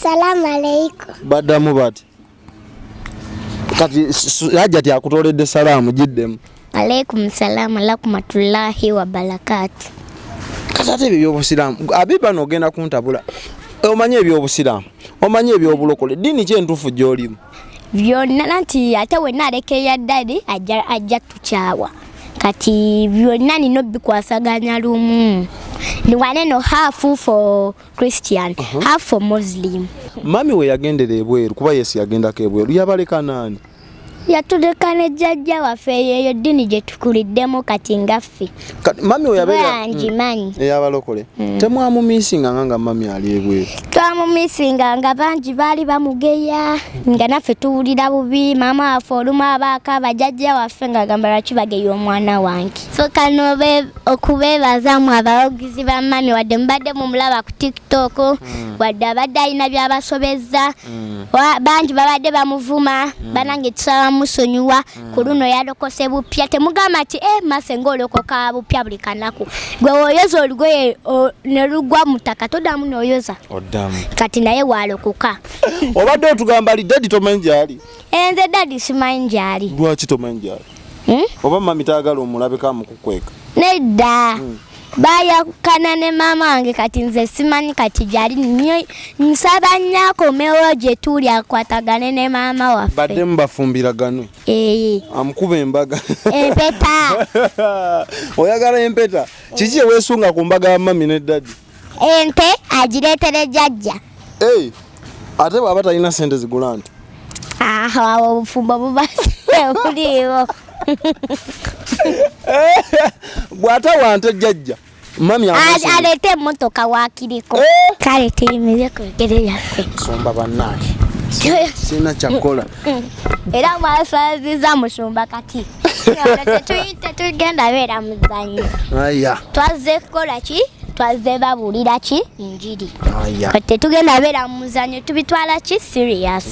Salamu aleikum. Baddamu bati kati Hajjati akutoledde salaamu, giddemu. Aleikum salamu rahmatullahi wa barakatu. Kati ate ebyo ebyobusiraamu abiba nogenda kuntabula. Omanyi ebyobusiraamu, omanyi ebyobulokole, eddiini ki entuufu gy'olimu? Byonna, nanti ate wenna alekeya ddadi ajja tukyawa. Kati byonna nina obikwasaganya lumu. Niwaneno half for Christian, half for Muslim. Mami we yagendera ebweru, kuba Yesu yagendako ebweru, yabaleka naani? Yatuleka ne jjajja waffe. Eyo ddiini gye tukuliddemu kati ngaffe. Kati mami we yabeera ngimanyi. Eyabalokole temwamumiisinganga nga mami ali ebweru? Twamumisinga nga bangi baali bamugeya, nga naffe tuwulira bubi. Maama waffe olumu abaako abajjajja waffe nga gamba, "Lwaki bageya omwana wange?" So kano okubeebazaamu abawagizi ba mami, wadde mubadde mumulaba ku TikTok, wadde abadde alina byabasobezza, bangi babadde bamuvuma, banange tusaba musonyiwa. Ku luno yalokose bupya. Temugamba nti eh, mase ngaolokoka bupya buli kanaku. Gwe woyoza olugoye ne lugwa mu ttaka, toddamu n'oyoza. Oddamu. Kati naye walokoka. Obadde otugamba li daddy tomanyi gyali? Enze daddy simanyi gyali. Lwaki tomanyi gyali? Hmm? Oba mami tayagala omulabeko amukukweka? Nedda, bayakana ne maama wange. Kati nze simanyi kati gyali. Nnyo nsaba nnyo akomewo gye tuli, akwatagane ne maama waffe. Baddemu bafumbiraganwe. Ee. Amukuba embaga. Empeta. Oyagala empeta? Kiki eweesunga ku mbaga ya mami ne daddy? Ente agireetere jjajja. Hey, ate bw'aba talina sente zigula nti? Aho awo obufumbo buba tebuliiwo. Bw'atawa nte jjajja, mami amusunga. Aleete emmotoka waakiriko. Eh! Kale tuyimirire ku bigere byaffe. Sumba bannange, sirina kyakukola. Era mwasaziza musumba. Kati tetugenda beera muzanyo. Aya. Twazze kukola ki? Twazze babuulira ki? Njiri. Aya. Kati tetugenda beera mu muzanyo, tubitwala ki? Serious.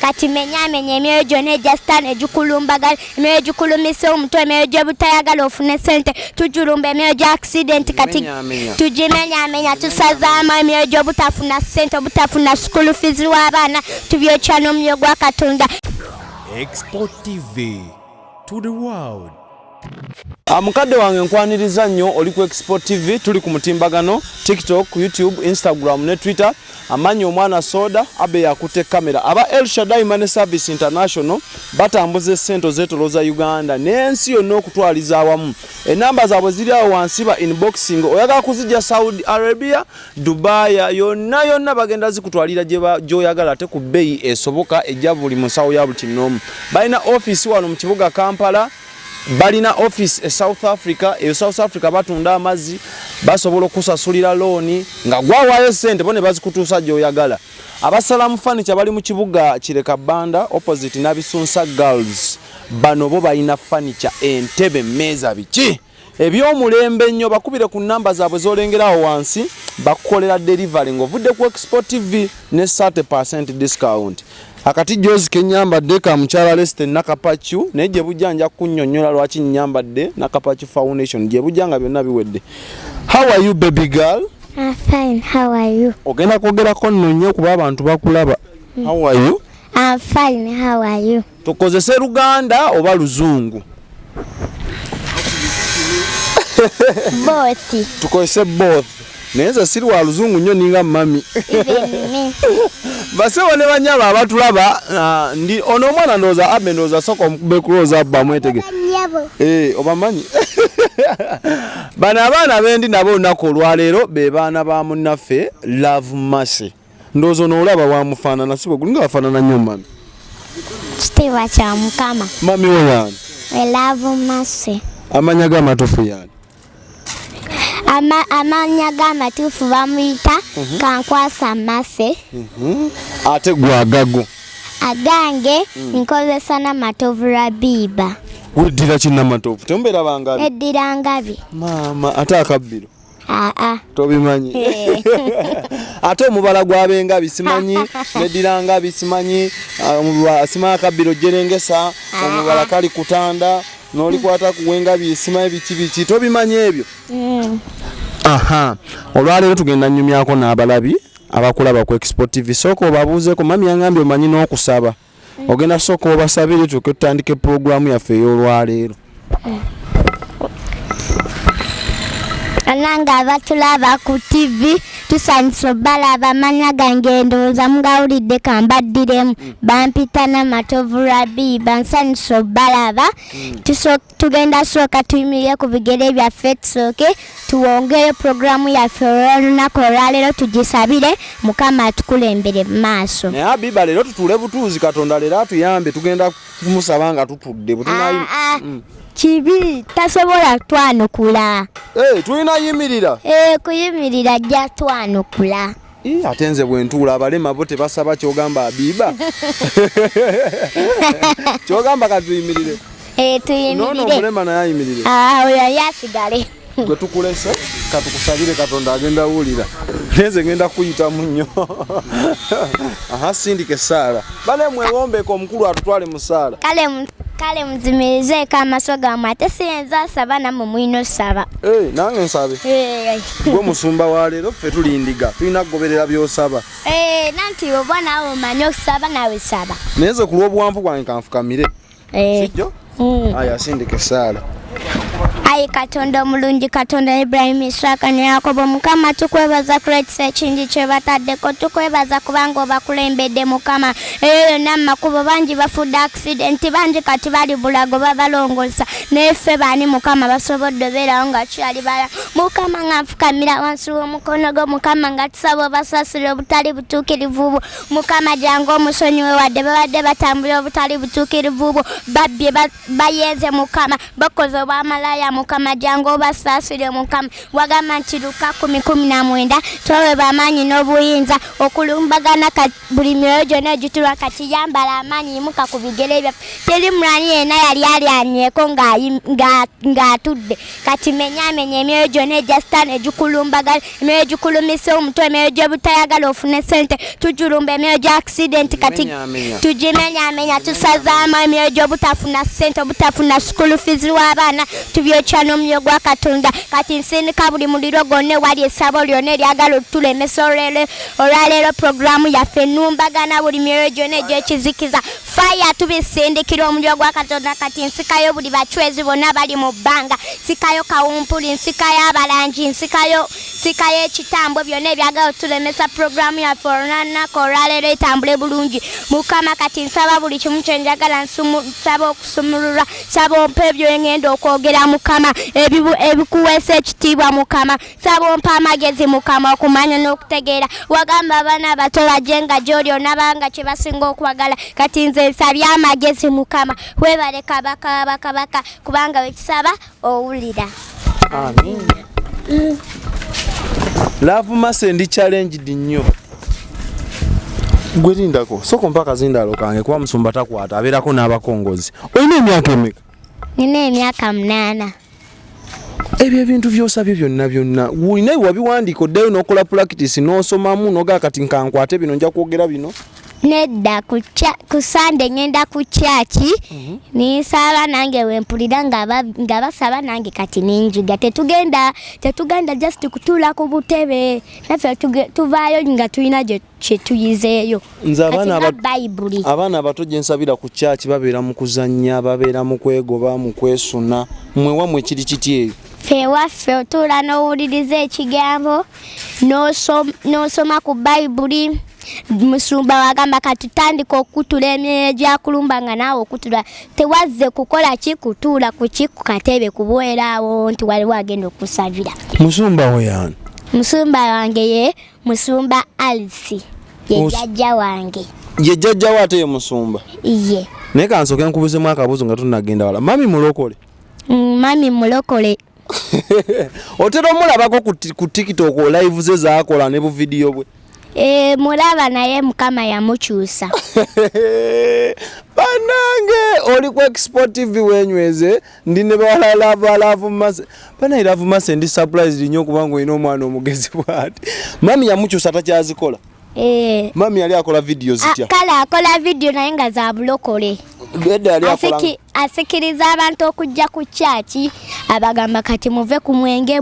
Kati menyaamenya emyoyo gyonna egya sitaani egikulumbagala, emyoyo egikulumisa omutwe, emyoyo gyebutayagala ofune sente, tugirumba. Emyoyo gya accident kati Tugimenyaamenya. tugimenyaamenya, tusazaamu emyoyo gy'obutafuna sente, obutafuna school fees w'abaana, tubyokya n'omuliro gwa Katonda. Export TV to the world. Ah, mukadde wange, nkwaniriza nnyo. Oli ku Export TV, tuli ku mutimbagano TikTok, YouTube, Instagram ne Twitter. Amanyi omwana soda abe yakutte kamera. Aba El Shaddai Money Service International batambuza essente ozeetolooza Uganda n'ensi yonna okutwaliza awamu. Enamba zaabwe ziri awo wansi, ba inboxing. Oyagala kuzijja Saudi Arabia, Dubai, yonna yonna bagenda zikutwalira gy'oyagala, ate ku bbeeyi esoboka, ejja buli musawo ya buli kinoomu. Balina ofiisi wano mu kibuga Kampala, balina office e South Africa. Eyo South Africa batunda amazzi, basobola okusasulira looni nga gwawaayo sente, bo ne bazikutuusa gy'oyagala. Abasalamu Furniture bali mu kibuga Kireka Banda, opposite Nabisunsa Girls. Bano bo balina furniture, entebe, meeza, biki ebyomulembe ennyo. Bakubire ku namba zaabwe z'olengerawo wansi, bakukolera delivery ng'ovudde ku Expo TV ne 30% discount. Akati jozi kenyambadde ka mukyala Leste Nakapacu, naye gye bujja nja kunnyonnyola lwaki nyambadde Nakapacu Foundation. Gye bujja nga byonna biwedde. How are you, baby girl? I'm fine, how are you? Ogenda kwogerako nno nnyo kuba abantu bakulaba. How are you? I'm fine, how are you? Tukozese Luganda oba Luzungu? Both. Tukozese both, naye nze siri wa Luzungu nnyo ninga mami. Even me. Basewo ne banyaba abatulaba, ah, ndi ono omwana ndowooza abe, ndowooza soka omukube close up bamwetege. Nyabo. Eh, obamanyi bano abaana bendi nabo olunaku olwaleero be baana ba munnaffe Love Mercy. Ndowooza onoolaba wamufaanana, si bwe guli nga wafaanana nnyo mami? Kitiibwa kya Mukama. Mami wo yaani? Love Mercy. Amanya ge amatuufu yaani? Amannya g'amatuufu bamuyita Kankwasa Mercy. Ate gwe agago? Agange nkozesa Namatovu Rabiba. Weddira kinnamatovu, temubeera bangabi? Eddira Ngabi. Maama, ate akabbiro? Aa. Tobimanyi? Eh. Ate omubala gw'abengabi simanyi, neddira ngabi simanyi, ah, simanyi akabbiro jerengesa, omubala kali kutanda n'olikwata ku wengabi, simanyi biki biki, tobimanyi ebyo? Aha, olwaleero tugenda nyumyako n'abalabi. Abakulaba ku Expo TV, sooka obabuuzeeko. Mami yangambye omanyi n'okusaba. Ogenda sooka obasabire tuke tutandike pulogulaamu yaffe ey'olwaleero. Anange abatulaba ku TV, tusanyusa obalaba. Amanya gange ndowooza mugawulidde, kambaddiremu. Bampita Namatovu Rabi, bansanyusa obalaba. Tugenda sooka tuyimirire ku bigere byaffe, tusooke tuwongeyo puroguramu yaffe olw'olunaku olwaleero, tugisabire Mukama atukulembere mu maaso. Naye Abiba, leero tutuule butuuzi. Katonda leero atuyambe, tugenda kumusaba nga tutudde bwe. Ah, ah, kibi tasobola twanukula. Eh, tulina yimirira. Eh, kuyimirira ajja twanukula. Ii, ate nze bwe ntuula abalema bo tebasaba. Kyogamba Abiba, kyogamba katuyimirire? Eh, Noono. Tuyimirire. Omulema naye ayimirire? Ah, oyo yasigale. Gwe tukulese, katukusabire. Katonda agenda wulira, naye nze ngenda kuyitamu nnyo. Aha, sindika essaala bane, mwewombeka omukulu atutwale mu ssaala. Kale muzimirizeeko amaaso gammwe, ate siyinza asaba, nammwe mulina osaba. Eh, nange nsabe? Eh, gwe musumba wa leero, ffe tulindiga, tulina kugoberera byosaba. Eh, nanti oba naawe omanyi okusaba, naawe saba. Naye nze ku lw'obuwanvu bwange kanfukamire. Eh, sijjo? Mm. Aya, sindika essaala. Ayi Katonda omulungi, Katonda Iburahimu, Isaaka ne Yakobo, Mukama, tukwebaza kulwekisa ekingi kye bataddeko. Tukwebaza kubanga obakulembedde, Mukama, eyo yonna mu makubo. Bangi bafudde accident, bangi kati bali bulago babalongoosa, naye ffe baani, Mukama, basobodde obeerawo nga kyali bala. Mukama, nga nfukamira wansi w'omukono gwo, Mukama, nga tusaba obasaasire obutali butuukirivu bwo. Mukama, jangu omusonyiwe, wadde babadde batambula obutali butuukirivu bwo, babbye, bayenze, Mukama, bakoze obwamalaya. Mukama, jangu obasaasire. Mukama, wagamba nti Luka 10:19, twaweebwa amaanyi n'obuyinza okulumbagana buli myoyo gyonna egitulwa. Kati yambala amaanyi, yimuka ku bigere byaffe. Teri mulwani yenna yali alyanyeko ng'atudde. Kati menyaamenya emyoyo gyonna egya sitaani egikulumbagana, emyoyo egikulumisa omutwe, emyoyo gy'obutayagala ofune sente, tujulumba. Emyoyo gya accident kati Menyaamenya. tugimenyaamenya, tusazaamu. Emyoyo gy'obutafuna ssente, obutafuna school fees w'abaana, tubyokya n'omuliro gwa Katonda. Kati nsindika buli muliro gwonna ewali essabo lyonna eryagala otulemesa olwaleero puroguramu yaffe. Numbagana buli myoyo gyonna egy'ekizikiza, fire, tubisindikira omuliro gwa Katonda. Kati nsikayo buli bacwezi bonna bali mu bbanga, nsikayo kawumpuli, nsikayo abalangi, nsikayo ekitambo, byonna ebyagala otulemesa puroguramu yaffe olunaku olwaleero etambule bulungi. Mukama, kati nsaba buli kimu kyenjagala, nsaba okusumululwa, nsaba ompa ebyo engenda okwogera, Mukama, ebikuweesa ekitiibwa. Mukama, nsaba ompa amagezi, Mukama, okumanya n'okutegeera. Wagamba abaana abato bajje nga gy'oli onabanga kye basinga okwagala. Kati nze nsabye amagezi. Mukama, weebale, Kabaka wabakabaka, kubanga wekisaba owulira. Amin. Love Mercy, ndi challenged nnyo. Gwe lindako, sooka ompa akazindaalo kange, kuba musumba takwata abeerako n'abakongozi. Olina emyaka emeka? Nina emyaka 8. Ebyo ebintu byosabye byonna byonna olina wabiwandiika? Oddayo n'okola practice, n'osomamu, nogaa kati nkankwate bino, nja kwogera bino? Nedda, ku Sande ngenda ku kyaki ninsaba, nange wempulira nga basaba, nange kati ninjiga. Tetugenda just kutuula ku butebe, naffe tuvaayo nga tulina kye tuyizeeyo. Nze Kati abaana nga Bayibuli. Abaana abato gye nsabira ku kyaki babeera mu kuzannya, babeera mu kwegoba, mu kwesuna. Mmwe wammwe kiri kiti eyo? Ffe ewaffe otuula n'owuliriza ekigambo, n'osoma ku Bayibuli. Musumba wagamba kati tandika okutula emyoyo gyakulumba, nga naawe okutula. Tewazze kukola ki? Kutuula ku katebe kubeeraawo nti waliwo agenda okusabira. Musumba we yani? Musumba wange ye musumba Alisi, ye jjajja wange. Ye jjajjawo ate ye musumba? Ye. Naye kansooke nkubuzemu akabuuzo nga tunagenda wala. Mami mulokole? Mami mulokole. Otera omulabako ku TikTok, live ze zakola ne buvidiyo bwe? E, mulaba, naye Mukama yamukyusa. Bannange, oli ku Expo TV, wenyweze. Ndi ne bawala love, Love Mercy. Banaye, Love Mercy, ndi surprised nnyo okubanga olina omwana omugezi bw'ati. Mami yamukyusa, takyazikola? E, Mami yali akola vidiyo zitya? Kale akola vidiyo naye nga za bulokole. Edda yali akola Asikiriza abantu okujja ku kyaki, abagamba kati muve ku mwenge,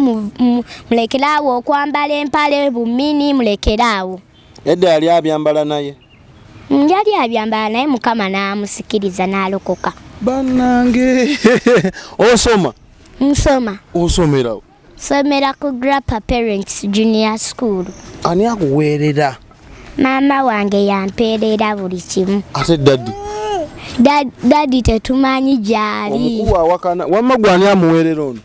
mulekere awo okwambala empale bumini, mulekere awo. Edda yali abyambala naye? Yali abyambala naye Mukama n'amusikiriza n'alokoka. Bannange, osoma? Nsoma. Osomerawo? Somera ku Grappa Parents Junior School. Ani akuweerera? Maama wange yampeerera buli kimu. Ate daddy? Daddy tetumanyi gy'ali. Omukulu awakana. Wamma gwe ani amuweerera ono?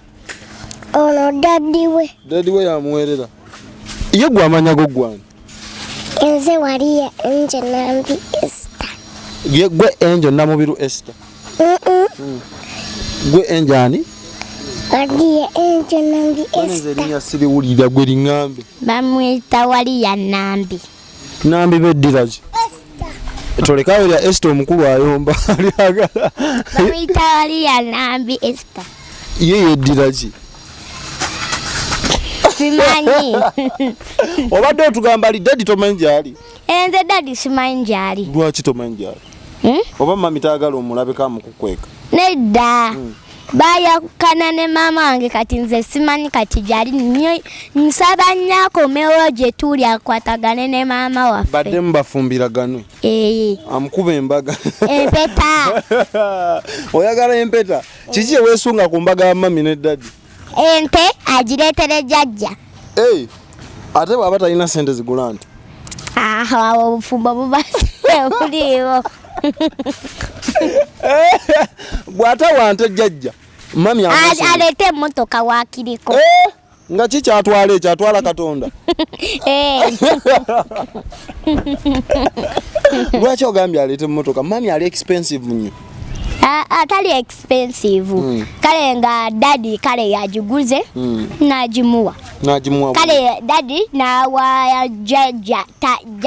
Ono daddy we. Daddy we yamuweerera. Ye gwe amanya go gwani? Nze waliya Angel Nambi Esther. Ye gwe Angel Namubiru Esther. Gwe Angel ani? Waliya Angel Nambi Nze Esther. erinnya siriwulira gwe liŋŋambe. Bamuyita Waliya Nambi. Nambi beddira ki? Tolekawo erya Esther omukulu ayomba alyagala. Bamuyita Waliya Nambi Esther. Ye yeddira ki? Simanyi. Obadde otugamba ali daddy tomanyi gy'ali. Nze daddy simanyi gy'ali. Lwaki tomanyi gy'ali? Oba mami taagala omulabeko amukukweka? Nedda. Bayawukana ne maama wange kati nze simanyi kati gy'ali. Nsaba nnyo akomewo gye tuli akwatagane ne maama waffe. Baddemu bafumbiraganwe. Amukuba embaga. Empeta. Oyagala empeta? Kiki eweesunga ku mbaga ya mami ne daddy? Ente agireetere jjajja. Ate bw'aba talina ssente zigula nte? Awo obufumbo buba tebuliiwo. Bw'atawa nte jjajja, mami amusuubira. Aleete emmotoka waakiriko. Nga ki kyatwala ekyo? Atwala Katonda. Lwaki ogambye aleete emmotoka? Mami ali expensive nnyo. Atali expensive. Kale nga daddy kale yagiguze n'agimuwa. N'agimuwa. Kale daddy n'awa jjajja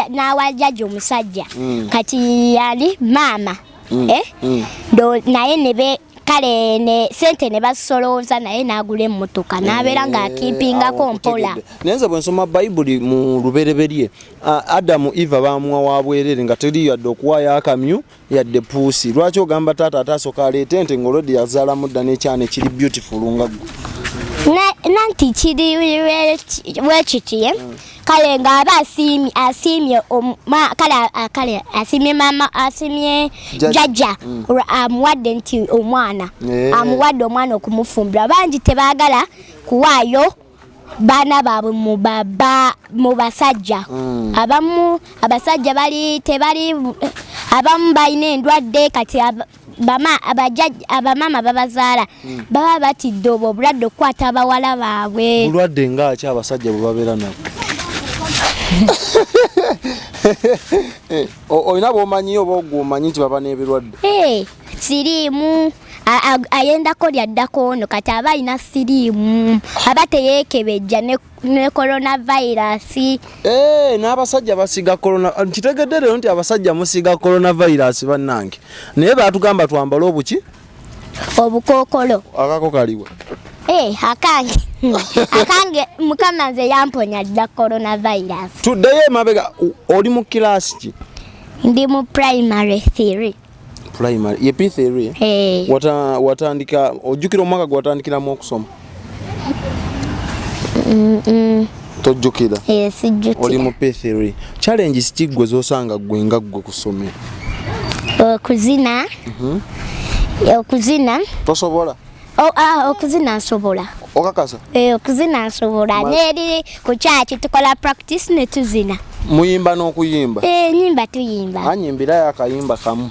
n'awa jjajja omusajja. Kati yali maama. Naye ne kale ne sente ne basolooza naye n'agula emmotoka n'abeera ng'akiipingako mpola. Naye nze bwe nsoma Bayibuli mu lubereberye, Adamu Eva baamuwa wa bwereere nga teri yadde okuwaayo akamyu yadde puusi. Lwaki ogamba taata ate asooka aleete ente ng'olwedde yazaalamu dda n'ekyana ekiri beautiful nga ggwe? Nanti kiri wekiti kale ng'aba asiimye kale asiimye maama asiimye jjajja amuwadde nti omwana amuwadde omwana okumufumbira. Bangi tebaagala kuwaayo baana baabwe mu basajja. Abamu abasajja bali tebali abamu balina endwadde kati abamaama babazaala baba batidde obwo obulwadde okukwata abawala baabwe. Bulwadde nga ki abasajja bwe babeera nabwo? Olina bw'omanyi oba ogw'omanyi nti baba n'ebirwadde? Siriimu ayendako lyaddako ono kati aba alina siriimu aba teyeekebejja ne coronavirus. N'abasajja basiiga corona. Nkitegedde leero nti abasajja musiiga coronavirus bannange. Naye baatugamba twambale obuki? Obukookolo. Akako kaliwa? Akange. Akange Mukama nze yamponya dda coronavirus. Tuddeyo emabega, oli mu kiraasi ki? Ndi mu primary 3. Primary, ye P3? Watandika, ojjukira omwaka gwe watandikiramu okusoma? Tojjukira? Sijjukira. Oli mu P3. Challenge ki ggwe z'osanga ggwe nga ggwe ku ssomero? Okuzina. Okuzina. Tosobola? Okuzina nsobola. Okakasa? Okuzina nsobola. N'eri ku church tukola practice ne tuzina. Muyimba n'okuyimba? Nyimba tuyimba. Anyimbirayo akayimba kamu.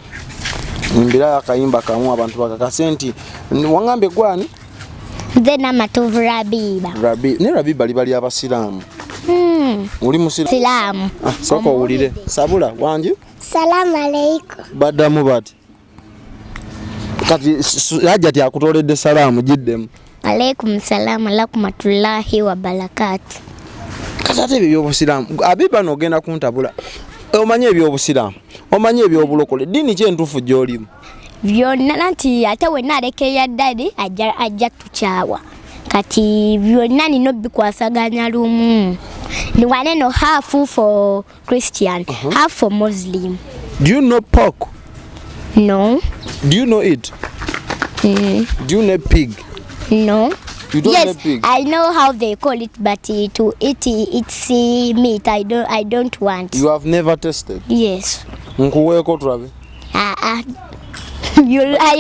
Nyimbirayo akayimba kamu abantu bakakase nti wangambye gwani? Nze Namatovu Rabiba. Ne Rabiba liba lya Basiraamu. Oli Musiraamu. Sooka owulire. Sabula wangi? Salamu aleikum. Baddamu bati. Kati Hajjati akutoledde salaamu giddemu. Aleikum salaamu rahmatullahi wa barakatuh. Kati ate ebyo ebyobusiraamu Abiba n'ogenda kuntabula. Omanyi ebyobusiraamu, omanyi ebyobulokole, ddiini ki entuufu gy'olimu? Byonna nanti ate wenna alekeya ddali ajja tukyawa. Kati byonna nina obikwasaganya lumu. Waneno half for Christian, half for Muslim. Do you know pork? No. Do you know it? Do you know pig? No. You don't Yes, know pig? I know how they call it, but to eat its meat, I don't want. You have never tasted? Yes. Nkuweeko tulabe. I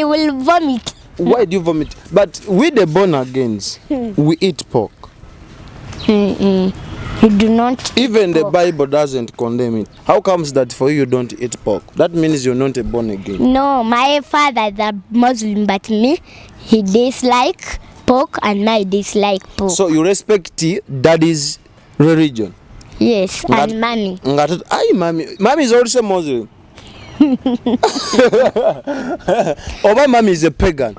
will vomit. Why do you vomit? But we the born agains, we eat pork. You do not. Even the pork. Bible doesn't condemn it. How comes that for you don't eat pork? That means you're not a born again. No, my father is a Muslim, but me, he dislike pork and I dislike pork. So you respect daddy's religion. Yes, and mommy. Aye, mommy. Mommy is also Muslim. Oba mommy is a pagan.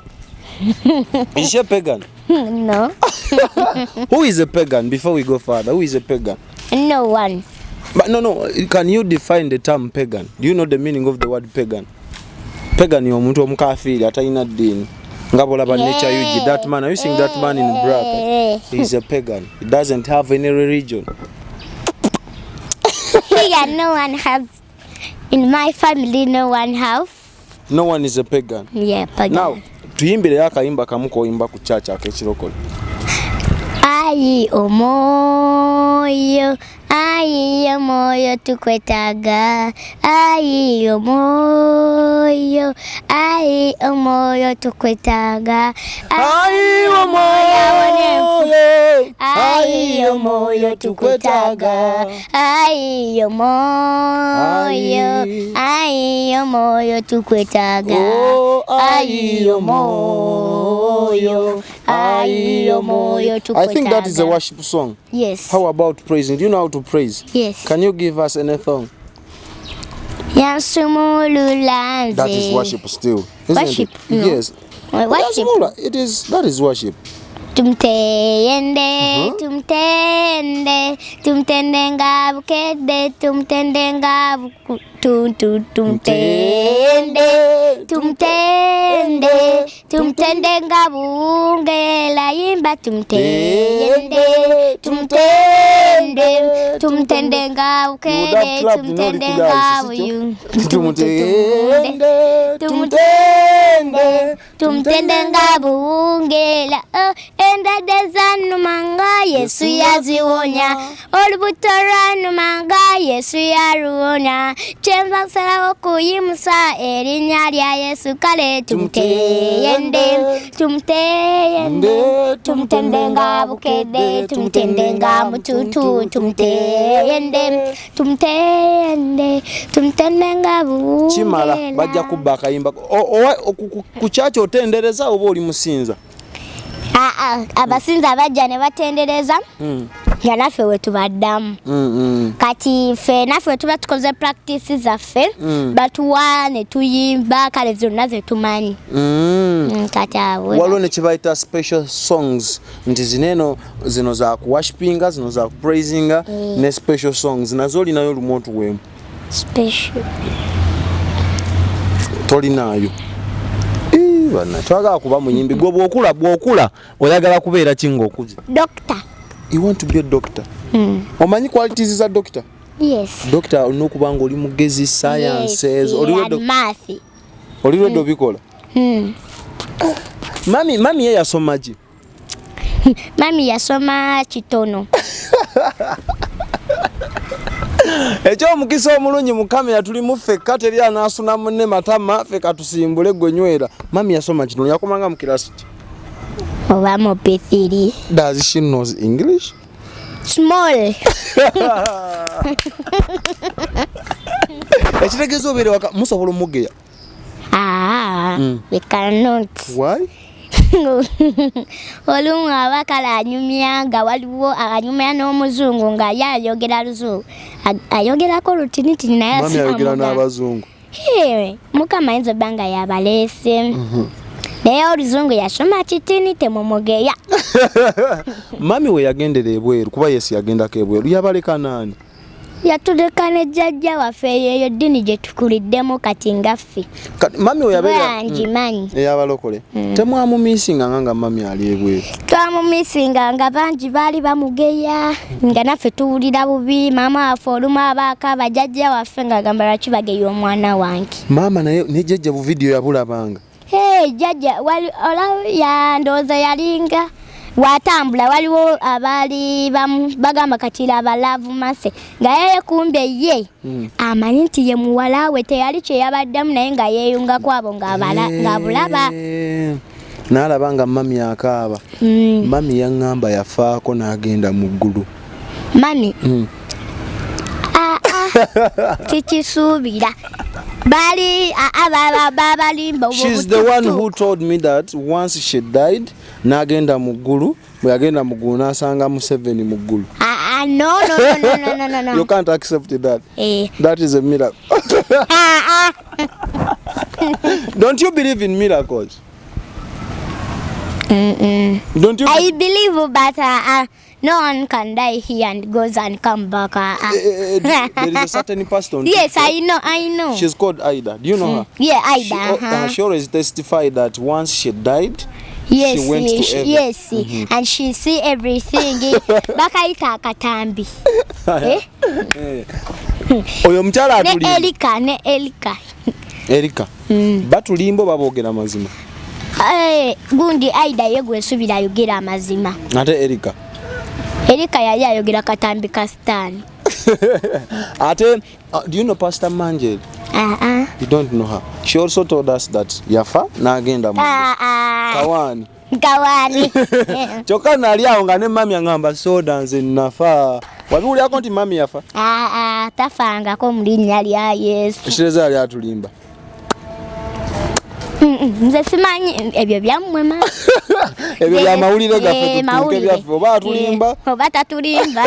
Is she a pagan? No. Who is a pagan? Before we go further, who is a pagan? No one. But no. Can you define the term pagan? Do you know the meaning of the word pagan? Pagan yo omuntu omukafiri atalina ddiini. Nga bw'olaba nature UG, that man, are you seeing that man in black? He's a pagan. He doesn't have any religion. Here, no one has. In my family, no one have. No one is a pagan. Yeah, pagan. Now, tuyimbireyo akayimba kamu k'oyimba ku church ak'ekirokole. Ayi omwoyo tukwetaaga. Ayi omwoyo tukwetaaga. Ayi omwoyo, Ayi omwoyo tukwetaaga. Ayi omwoyo, ayi omwoyo tukwetaaga. Ayi omwoyo, ayi omwoyo tukwetaaga. I think that is a worship song. Yes. How about praising? Do you know how to praise? Yes. Can you give us any song? Yansumulula nze. That is worship still. Isn't Worship? it? No. Yes. Worship. It is. That is worship. Tumtende, tumtende, tumtende nga bukedde, tumtende nga tumtende, tumtende, tumtende nga buwungela yimba tumtende, tumtende, tumtende nga bukedde, tumtende nga buyu, tumtende, tumtende, tumtende nga buwungela. Endwadde zannuma Yesu yaziwonya, olubuto lwannuma Yesu yaluwonya, kyenva nsalawo okuyimusa erinnya lya Yesu. Kale tumutende, tumutende, tumutende nga bukedde, tumutende nga mututu, tumutende, tumutende, tumutende nga buwungela. Kimala bajja kubba akayimba. Ku kyaki otendereza oba oli musinza? Abasinza bajja ne batendereza nga naffe we tubaddamu. Kati ffe naffe tuba tukoze practice zaffe, batuwa ne tuyimba kale zonna ze tumanyi. Kati awo waliwo ne kibayita special songs nti zino zino za kuworshipinga, zino za kupraisinga ne special songs nazo olinayo lumu otuweemu. Special tolinaayo? Bana twagala kuba muyimbi. Gwe bw'okula oyagala kubeera ki ng'okuze? Doctor. You want to be a doctor? Omanyi qualities za doctor? Yes. Doctor olina okuba ng'oli mugezi, sciences, yes, math. Oli ready obikola? Mami ye yasoma ki? Mami yasoma kitono. Ekyomukisa omulungi mu kamera tulimu ffekka, teri anaasuna munne matama, ffe katusimbule gwe nywera. Mami yasoma kitono, yakomanga mu kirasi ki? Oba mu P3. Does she knows English? Small. Ekitegeeza obeere waka musobola omugeya? We cannot. Why? Olumu aba kale anyumya nga waliwo anyumya n'omuzungu nga ye ayogera luzungu, ayogerako lutinitini naye Mami ayogera n'abazungu. Mukama ayinza obba nga yabaleese. Naye oluzungu yasoma kitini temumugeya. Mami we yagendera ebweru, kuba Yesu yagendako ebweru, yabaleka naani? Yatuleka ne jjajja waffe, eyo ddiini gye tukuliddemu kati nga ffe. Mami we yabeera ngimanyi. Eyabalokole. Temwamumiisinganga nga mami ali ebweru? Twamumiisinganga, bangi baali bamugeya nga naffe tuwulira bubi. Maama waffe olumu abaako bajjajja waffe ng'agamba lwaki bageya omwana wange. Maama naye ne jjajja bu vidiyo yabulabanga. Jjajja ndowooza yalinga Watambula waliwo abaali bagamba kati laba love mase nga yeekumbye ye amanyi nti ye muwala we teyali kye yabaddemu, naye nga yeeyunga kwabo ng'abulaba. N'alaba nga mami akaaba. Mami yaŋŋamba yafaako n'agenda mu ggulu. Mami tikisuubira, bali babalimba. She's the one who told me that once she died n'agenda mu ggulu, bwe yagenda mu ggulu n'asanga Museveni mu ggulu. No, no, no, no, no, no, no. You can't accept that. That is a miracle. Don't you believe in miracles? Don't you? I believe, but no one can die here and goes and come back. There is a certain pastor on Yes, TikTok. I know, I know. She's called Ida. Do you know her? Yeah, Ida. She always testified that once she died, yes, she went to heaven. Yes, and she see everything. Bakayita akatambi. Eh? Oyo omukyala Ne atulimba. Erika, ne Erika. Erika. Batulimba oba boogera mazima? Gundi Aida ye gwesubira ayogera amazima. Ate Erika? Erika yali ayogera katambi ka Sitaani. Ate do you know Pastor Manjeri? You don't know her. She also told us that yafa n'agenda mu Kawaani. Kawaani. Kyokka nali awo nga ne mami aŋŋamba soda nze nafa. Wabiwulyako nti mami yafa? Tafangako mu linnya lya Yesu. Ekitegeeza yali atulimba. Nze simanyi ebyo byammwe ma. Ebyo bya mawulire gaffe, tutuuke Mawulire. byaffe oba atulimba. Oba tatulimba.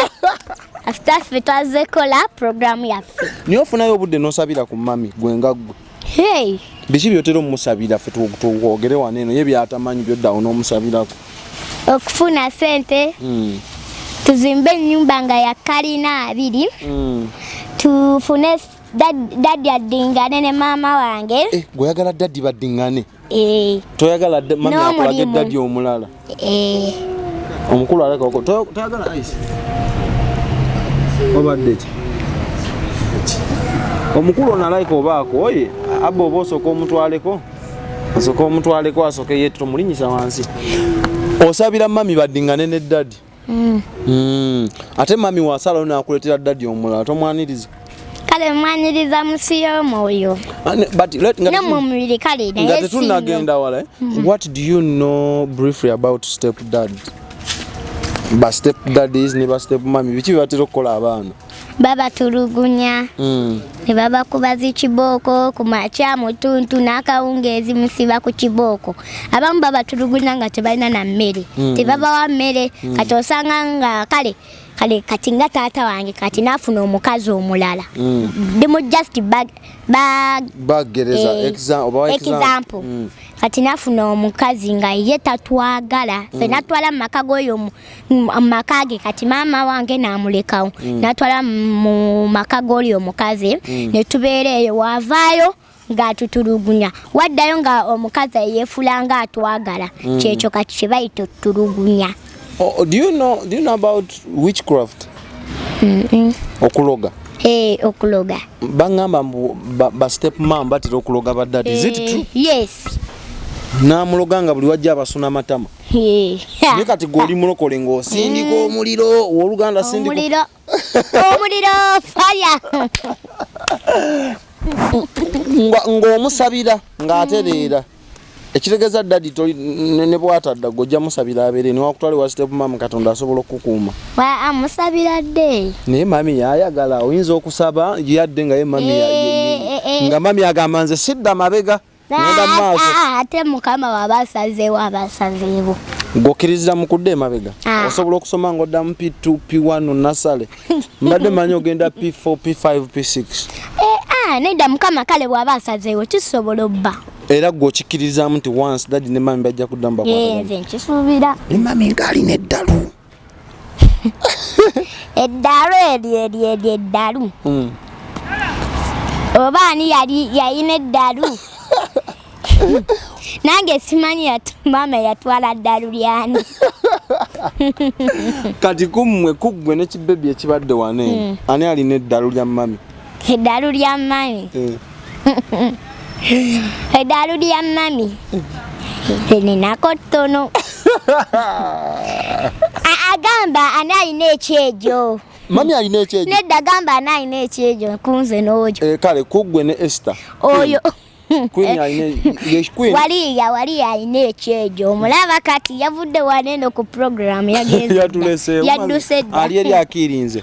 After ffe twazze kola programu yaffe. Naye ofunayo obudde n'osabira ku mami gwe nga ggwe? Hey. Biki by'otera omumusabira ffe twogere wano eno ye by'atamanyi by'oddawo n'omusabirako? Okufuna ssente, tuzimbe ennyumba nga ya kalina 2, tufune daddy addingane ne maama wange. Gwe oyagala daddy baddingane? Toyagala mami N'omulimu. akulage daddy omulala? Omukulu aleka oko. Toyagala ice? Obadde ki? Omukulu ono alayika obaako, oye, abba oba osooka omutwaleko? Osooka omutwaleko asooke ye tomulinnyisa wansi. Osabira mami baddingane ne daddy. Ate mami wasalawo n'akuleetera daddy omulala, tomwaniriza? Kale mwaniriza mu nsi y'omwoyo. But let, nga Ne mu mubiri kale, naye nga si nnyo. tetunnagenda wala, eh? What do you know briefly about step dad? Ba step daddies ne ba step mami, biki bye batera okukola abaana? Babatulugunya. Ne babakuba zikibooko ku makya, mu ttuntu n'akawungeezi musiba ku kibooko. Abamu babatulugunya nga tebalina na mmere. Tebabawa mmere. Kati osanga nga kale, kale kati nga taata wange kati n'afuna omukazi omulala. Ndi mu just bag, bag, Bagereza, obawa example. Kati n'afuna omukazi nga ye tatwagala. Ffe natwala mu maka g'oyo mu maka ge, kati maama wange n'amulekawo. Natwala mu maka g'oli omukazi, ne tubeera eyo, waavaayo ng'atutulugunya. Waddayo nga omukazi yeefula ng'atwagala. Kyekyo kati kye bayita otulugunya. Oh, do you know about witchcraft? Okuloga. Okuloga. Baŋŋamba mbu ba step mom batera okuloga ba daddy. Is it true? Yes. N'amuloga nga buli wajja abasuna matama. Naye kati gwe oli mulokole ng'osindika omuliro, owooluganda sindika Omuliro. Omuliro, fire. Ng'omusabira ng'atereera. Ekitegeeza daddy toli ne bw'atadda gwe ojja musabira abeere, ne wakutwala ewa step mom Katonda asobola okukuuma. Wa amusabira dde. Naye mami yayagala, oyinza okusaba yadde nga ye mami nga mami agamba nze sidda mabega, ngenda mu maaso. Ate Mukama waba asazeewo, aba asazeewo. Ng'okkirizira mu kudda emabega? Osobola okusoma ng'oddamu P2, P1 nasale. Mbadde manyi ogenda P4, P5, P6. Nedda Mukama kale bw'aba asazeewo kisobola obba. Era gwe okikkirizaamu nti once daddy ne mami bajja kuddamu bakwatagane? Nze nkisuubira. Ne mami ng'alina eddalu. Eddalu eryo, eryo, eryo eddalu. Oba ani yali yalina eddalu? Nange simanyi maama yatwala ddalu lyani. Kati kummwe, kuggwe ne kibebi ekibadde wano eno, ani alina eddalu lya mami? Eddalu lya mami. Eddalu lya mami. Nze ninako ttono. Agamba ani alina ekyejo? Mami alina ekyejo? Nedda, gamba ani alina ekyejo kunze n'ojo. Eh, kale kuggwe ne Esther. Oyo Queen alina ye Queen. Waliya waliya alina ekyejo, omulaba kati yavudde waneno ku program yagenze dda. Yatulese. Yadduse dda. Ali eri akirinze.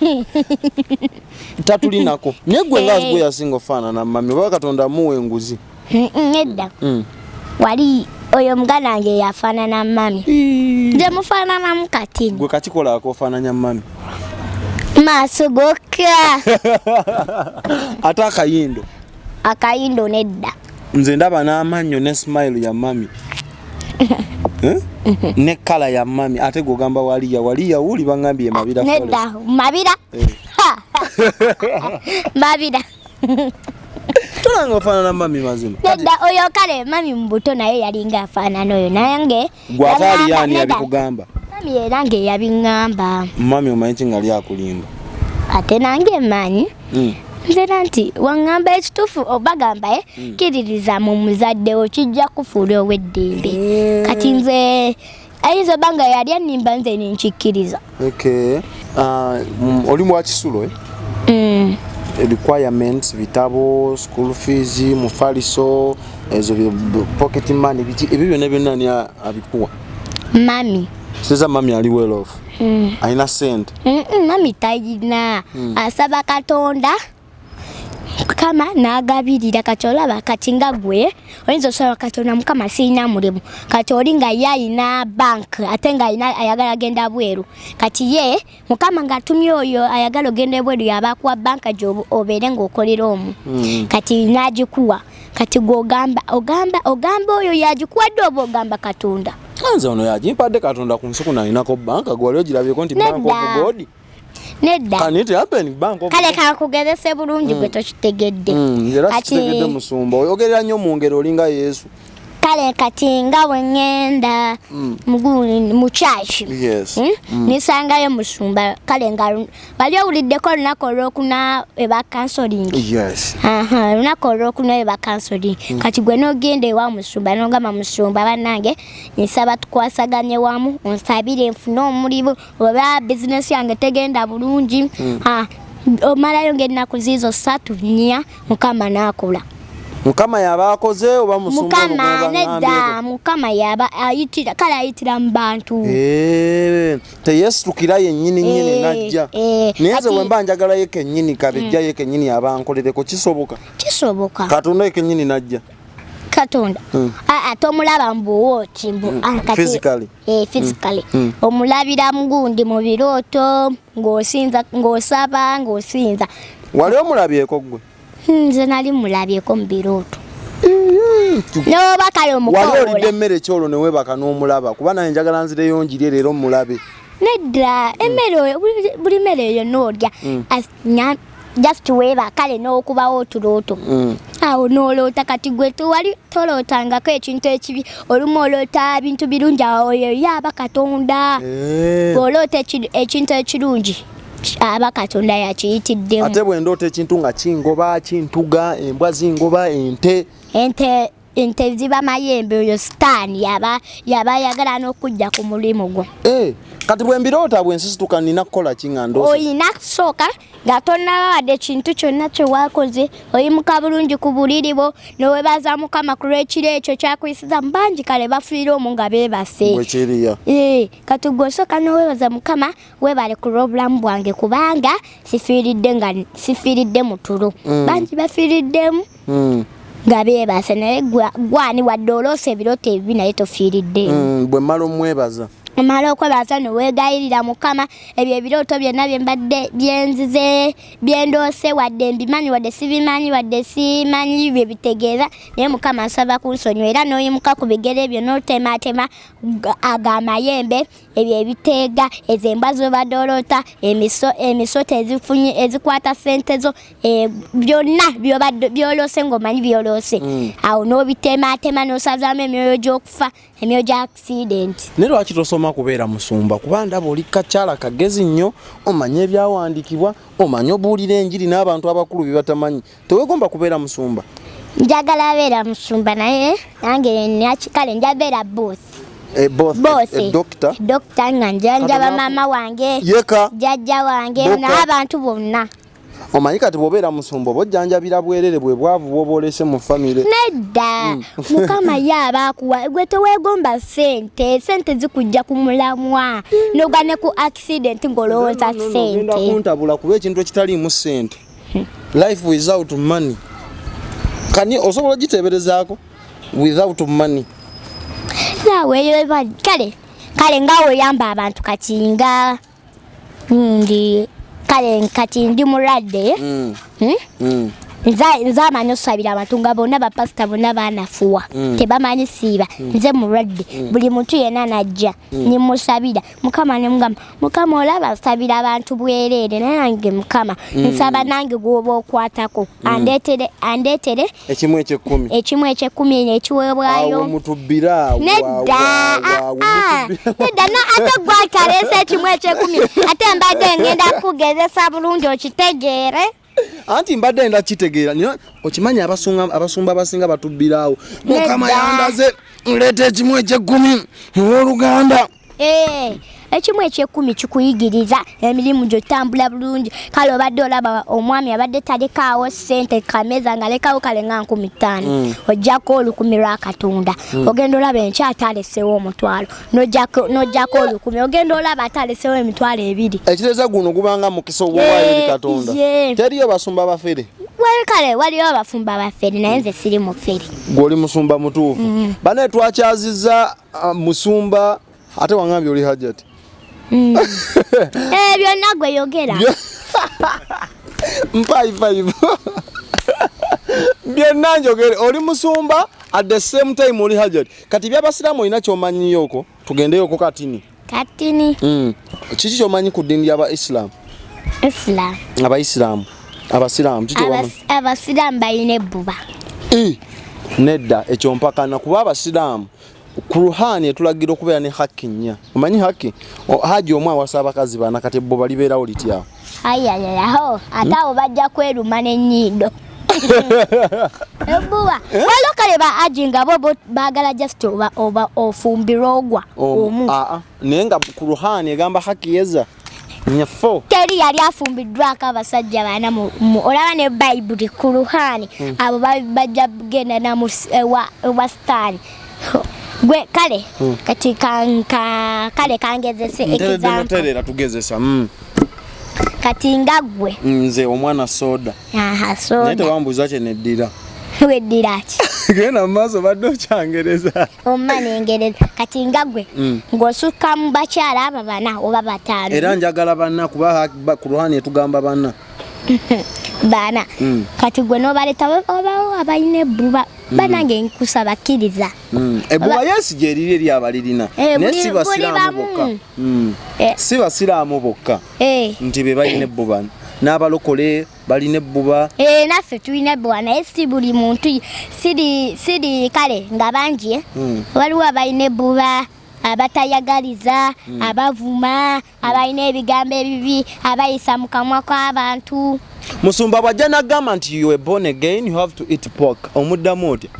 Tatulinako. Naye gwe nga Eh. gwe yasinga ofaanana mami, oba Katonda amuwa enguzi. Nedda. Wali oyo muganda wange yafaanana mami, nze mufaananamu kati. Gwe kakikola akofaananya mami. Maaso gokka. Ate akayindo? Akayindo nedda. Nze ndaba n'amannyo ne smile ya mami. Eh? Ne kala ya mami, ate gwogamba waliya waliya wuli bangambye Mabira Forest. Nedda, Mabira. Eh. Mabira. Tolanga ofaanana mami mazima. Nedda, oyo kale mami mu buto naye yalinga afaanana oyo nange. Gwe ate ali Yaŋŋamba- ani nedda, yabikugamba? Mami era nge yabiŋŋamba. Mami omanyi ki nga lyakulimba? Ate nange mmanyi. Nze nanti waŋŋamba ekituufu obagamba e kkiririza mu muzaddewo kijja kufuula ow'eddembe. Kati nze ayinza oba nga yali annimba, nze nenkikkiriza. Okay. Oli mwa kisulo, eh? Mm. Requirements, bitabo, school fees, mufaliso, ezo pocket money, biki ebyo byonna byonna ani abikuwa? Mami. Seza mami ali well off? Alina sente? Mami talina. Asaba Katonda Mukama n'agabirira. Kati olaba kati nga gwe oyinza osaba Katonda, Mukama sirina mulimu, kati oli nga ye alina bank ate nga alina ayagala genda bweru, kati ye Mukama ng'atumye oyo ayagala ogenda ebweru yaba akuwa banka gy'obeere ng'okolera omwo. Kati n'agikuwa, kati gwe ogamba ogamba ogamba oyo yagikuwadde oba ogamba Katonda? Nze ono yagimpadde Katonda. Ku nsi kuno alinako banka gwe wali ogirabyeko nti Bank of Nedda. God? Nedda. Can it happen, Bank of Kale God? kankugezese bulungi, gwe tokitegedde. Era Kati- sikitegedde musumba, oyogerera nnyo mu ngero, olinga Yesu. Kale kati nga bwe ŋŋenda mu kyaki, Yes. Nisangayo musumba, kale nga wali owuliddeko olunaku olwokuna eba counseling? Yes. Aha, olunaku olwokuna eba counseling. Kati gwe n'ogenda ewa musumba n'ogamba, musumba bannange nsaba tukwasaganye wamu, onsabire nfune omulimu oba bizinesi yange tegenda bulungi. Ah, omalayo ng'ennaku ziizo 3 4, Mukama n'akola. Mukama yaba akoze oba musumba ono Mukama gwe nedda. baŋŋambyeko? Mukama yaba ayitira, kale ayitira mu bantu. Eh, teyesitukira yennyini nnyini Eh, najja? eh, Naye nze bwe mba njagala ye kennyini, kabejja ye kennyini abankolereko, kisoboka? Kisoboka. Katonda ye kennyini najja? Katonda aa tomulaba mbuwooti mbu ah, Physically. Eh, physically omulabira mugundi mu birooto ng'osinza, ng'osaba, ng'osinza. Wali omulabyeko gwe? Nze nali mulabyeko mu birooto noba kale Wali olidde omukoola. emmere kyolwo ne weebaka n'omulaba? Kuba naye njagala nzireyo njirye leero mulabe. Nedda, emmere oyo buli mmere eyo n'olya. Just weeba kale n'okubawo otulooto awo n'oloota. Kati gwe tewali tolootangako ekintu ekibi, olumu oloota bintu birungi, awo oyo yaaba Katonda. Eh. Bw'oloota ekintu ekirungi, aba Katonda yakiyitiddemu. Ate bwe ndoota ekintu nga kingoba, kintuga, embwa zingoba, ente? Ente ziba mayembe, oyo sitaani yaba ayagala n'okujja ku mulimu gwo. Eh, kati bwe mbiroota, bwe nsisituka nina kukola ki nga ndoose? Oyina kusooka nga tonnaba wadde kintu kyonna kye wakoze, oyimuka bulungi ku buliri bwo newebaza Mukama ku lw'ekiro ekyo kyakuyisiza. Mu bangi kale bafiire omwo nga beebase. Bwe kiriya. Eh, kati gwe osooka nowebaza Mukama, weebale ku lw'obulamu bwange kubanga sifiiridde nga sifiiridde mu tulo. Bangi bafiiriddemu nga beebase, naye gwani wadde oloosa ebirooto ebibi naye tofiiriddemu. Bwe mmala omwebaza? Omala okwebaza neweegayirira Mukama, ebyo ebirooto byonna byembadde byenzize byendoose, wadde mbimanyi wadde sibimanyi wadde simanyi bye bitegeeza, naye Mukama nsaba kunsonyiwa. Era n'oyimuka ku bigere byo n'otematema ago amayembe, ebyo ebiteega, ezo embwa zobadde oloota, emisota ezifunye ezikwata sente zo, byonna byobadde byoloose ng'omanyi byoloose, awo n'obitematema n'osazaamu emyoyo gy'okufa, emyoyo gya accident. Naye lwaki tosoma kubeera musumba? Kuba ndaba oli kakyala kagezi nnyo, omanye ebyawandiikibwa, omanye obuulira enjiri n'abantu abakulu bye batamanyi. Tewegomba kubeera musumba? Njagala beera musumba, naye nange kale njabeera booth. Both, both. Doctor. Doctor nga njanjaba Katonda maama wange, Yeka. jjajja wange Bokka. n'abantu bonna. Omanyi kati bw'obeera musumba oba ojjanjabira bwerere, bwe bwavu bw'oba olese mu famire. Nedda, Mukama ye aba akuwa, gwe teweegomba sente. Sente zikujja ku mulamwa, nogwa ne ku accident ng'olowooza Ogenda sente. kuntabula, kuba ekintu ekitaliimu sente, life without money, kani osobola ogiteeberezaako without money? Naawe eyo kale nga weyamba abantu, kati nga ndi kale kati ndi mulwadde. Hmm? Nze amanyi osabira abantu nga bonna bapasita bonna banafuwa, tebamanyi siiba. Nze mulwadde, buli muntu yenna najja nimusabira Mukama, nemugamba, "Mukama, olaba nsabira abantu bwereere, naye nange Mukama nsaba nange gwoba okwatako andeetere ekimu ekyekkumi." Ekimu ekyekkumi ekiweebwayo. Awo mutubbira awo, Nedda. awo, awo, awo, mutubbira. Nedda, ate gwakaleese ekimu ekyekkumi, ate mbadde ngenda kugezesa bulungi okitegeere. Anti mbadde nda kitegeera, naye okimanyi abasumba abasinga batubbiraawo. "Mukama Nedda. yandaze nleeta ekimu ekyekkumi, owooluganda." Eh, ekimu ekyekkumi kikuyigiriza emirimu gyotambula bulungi. Kale obadde olaba omwami abadde talekaawo ssente kameza, nga alekawo kale nga 5,000, ojjako 1,000 lwa Katonda, ogenda olaba enkya ate alesewo 500, n'ojjako 1,000, ogenda olaba ate alesewo 20,000. Ekiteeza guno gubanga mukisa ogwowaayo eri Katonda. Ye. Teriyo basumba bafere? Wali kale waliyo abafumba bafere, naye nze siri mufere. Gw'oli musumba mutuufu. Bane twakyaziza musumba, ate waŋambye oli Hajati. Eh, byonna gwe yogera. Mpaifive byonna njogere, oli musumba, at the same time oli Hajati. Kati byabasiraamu olina kyomanyiyoko? Tugendeyoko katini. Katini. Kiki kyomanyi ku ddiini ly'aba Islam? Islam? Abaisiraamu, abasiraamu, kiki kyobamanyi? Abasiraamu balina ebbuba. Eh, nedda, ekyo mpakana, kuba abasiraamu Kuruhani etulagira okubeera ne haki nnya. Omanyi haki? Haji omu awasa abakazi bana, kati ebbuba libeerawo lityawo? Ayayayaho, ate abo bajja kweruma n'ennyindo. Ebbuba waliwo kale ba aji nga bo baagala just oba ofumbirwa ogwa omu. Aa, naye nga Kuruhani egamba haki yeza nyafo. Teri yali afumbiddwako abasajja bana olaba ne Bayibuli, Kuruhani, abo bajja kugenda na ewa Sitaani. Gwe kale kati kale kangezese Nteredde. example. Noterera tugezesa. Kati nga ggwe. Nze omwana soda. Aha. Naye Soda. tewambuuza kye neddira. Weddira ki? Genda mu maaso, badde okyangereza. Omma nengereza. Kati nga ggwe ng'osukka mu bakyala aba bana oba bataano. Era njagala bana, kuba Kuruhani etugamba bana. Bana. Kati gwe n'obaleta, obawo abalina ebbuba, banange nkusaba kkiriza. Ebbuba yesi gyeriri eri abalirina, Eh, naye buli si basiraamu bamu. bokka. Eh. Si basiraamu bokka Eh, nti be balina ebbuba, n'abalokole balina ebbuba. Eh, naffe tulina ebbuba, naye si buli muntu, siri kale nga bangi, eh. Waliwo abalina ebbuba abatayagaliza, abavuma, abalina ebigambo ebibi, abayisa mu kamwa k'abantu. Musumba bw'ajja n'agamba nti you were born again, you have to eat pork, omuddamu otya?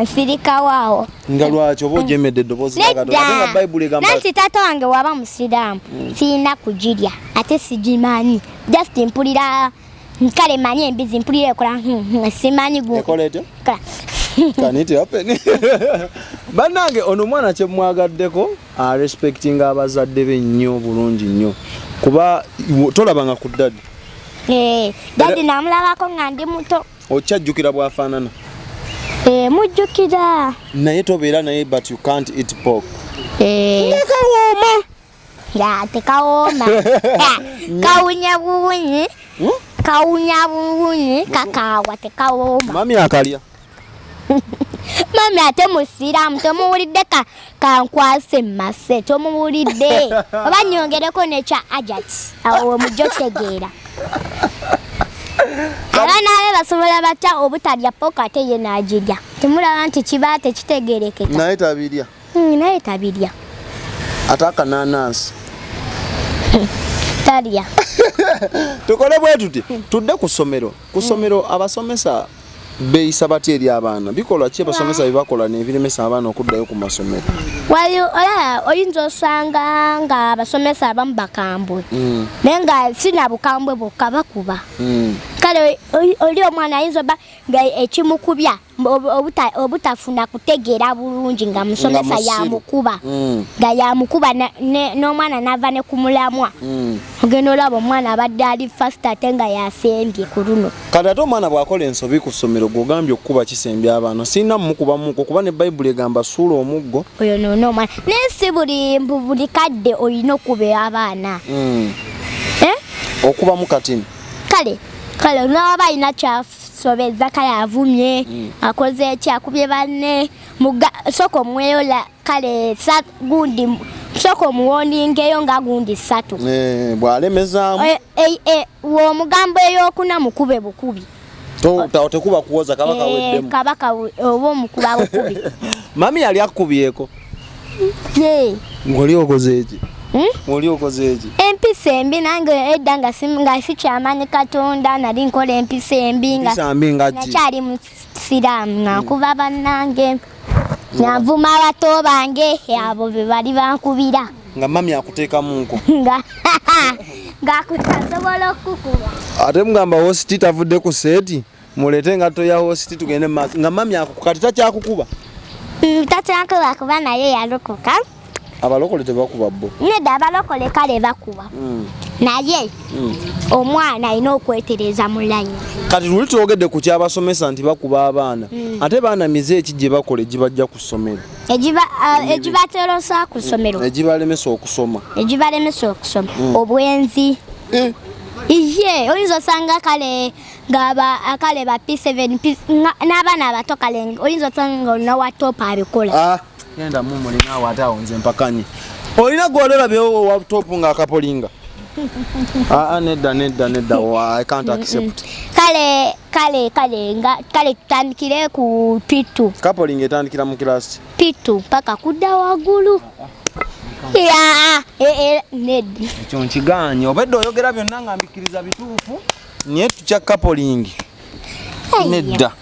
Nsirikawo awo. Nga lwaki oba ojemedde eddoboozi lya Katonda, ate nga Bayibuli egamba? Nanti taata wange waba musiraamu, sirina kugirya, ate sigimanyi, just mpulira kale manyi embizi, mpulira ekola simanyi Ekola etya? Kola. Can it happen? Bannange, ono omwana kyemwagaddeko, arespectinga abazadde be nnyo bulungi nnyo, kuba tolabanga ku daddy? Eh, daddy namulabako nga ndi muto. Okyajjukira bw'afaanana? Eh, mujjukira. Naye tobeera naye, but you can't eat pork. Eh, Kawooma. Ya tekawooma. Kawunya buwunyi. Kawunya buwunyi, kakaawa, tekawooma. Mami akalya? Mami ate musiraamu, tomuwulidde? Kankwase mmase, tomuwulidde? Oba nyongereko nekya ajat awo wemujja otegeera abaana be basobola batya obutalya pork, ate ye n'agirya? Temulaba nti kiba tekitegerekeka? Naye tabirya. Naye tabirya. Ate akananansi? Talya. Tukole bwe tuti, tudde ku ssomero. Ku ssomero abasomesa Beeyisa batya eri abaana? Bikolwa ki abasomesa bye bakola nebiremesa abaana okuddayo ku masomero? Wali olaba oyinza osanga nga abasomesa abamu bakambwe, naye nga sina bukambwe bwokka, bakuba. Kale oli omwana ayinza oba nga ekimukubya obutafuna kutegeera bulungi, nga musomesa musiru. Yamukuba, nga yamukuba n'omwana n'ava ne ku mulamwa. Ogenda olaba omwana abadde ali fast ate nga yasembye ku luno. Kati ate omwana bw'akola ensobi ku ssomero, gw'ogambye okukuba kisembya abaana, sirina mumukubamuko kuba ne Bayibuli egamba suula omuggo. Oyo noona omwana, naye si buli mbu buli kadde olina okuba abaana. Eh? Okubamu katini. Kale naba alina kyasobeza, kale avumye, akoze eki, akubye banne, sooka omweyola, kale gundi sooka omuwoningeyo nga gundi ssatu. Eh, bw'alemezaamu. Womugambo eyokuna mukube bukubi. Tekuba kuwoza, kaba kaweddemu. Kabaka oba omukuba bukubi. Mami yali akubyeko? Ye. Ng'oli okoze eki? Hmm? Ng'oli okoze eki? Empisa embi nange edda nga sikyamanyi Katonda, nali nkola empisa embi nga Empisa mbi nga ki? Nakyali mu siraamu, nga nkuba bannange, nga nvuma abato bange, abo be bali bankubira. Nga mami akuteekamunko? Nga ng'asobola okukuba. Ate mugamba host tavudde ku set, muleete engatto ya host tugende mu maaso. Nga mami kati takyakukuba? Takyankuba kuba naye yalokoka. Abalokole tebakuba bo? Nedda, abalokole kale bakuba, naye omwana alina okwetereza mu layini. Kati luli twogedde ku kyabasomesa nti bakuba abaana, ate baana mize eki gye bakola egibajja ku ssomero? Egibaterosa ku ssomero? Egibalemesa okusoma. Egibalemesa okusoma, obwenzi. Iye, oyinza osanga kale ngaba kale ba P7 n'abaana abato, kale oyinza osanga nga olina wa top abikola. Ah, genda mumuli naawe, ate awo nze mpakanye. Olina gwali olabyewo wa top ng'akapolinga? Ah, ah, nedda, nedda, nedda. Oh, I can't accept. Kale nga kale tutandikire ku P2. Coupling etandikira mu class? P2 paka kudda waggulu ya nedda. Ekyo nkiganye. Obedde oyogera byonna nga mbikkiriza bituufu, naye tukya coupling, nedda.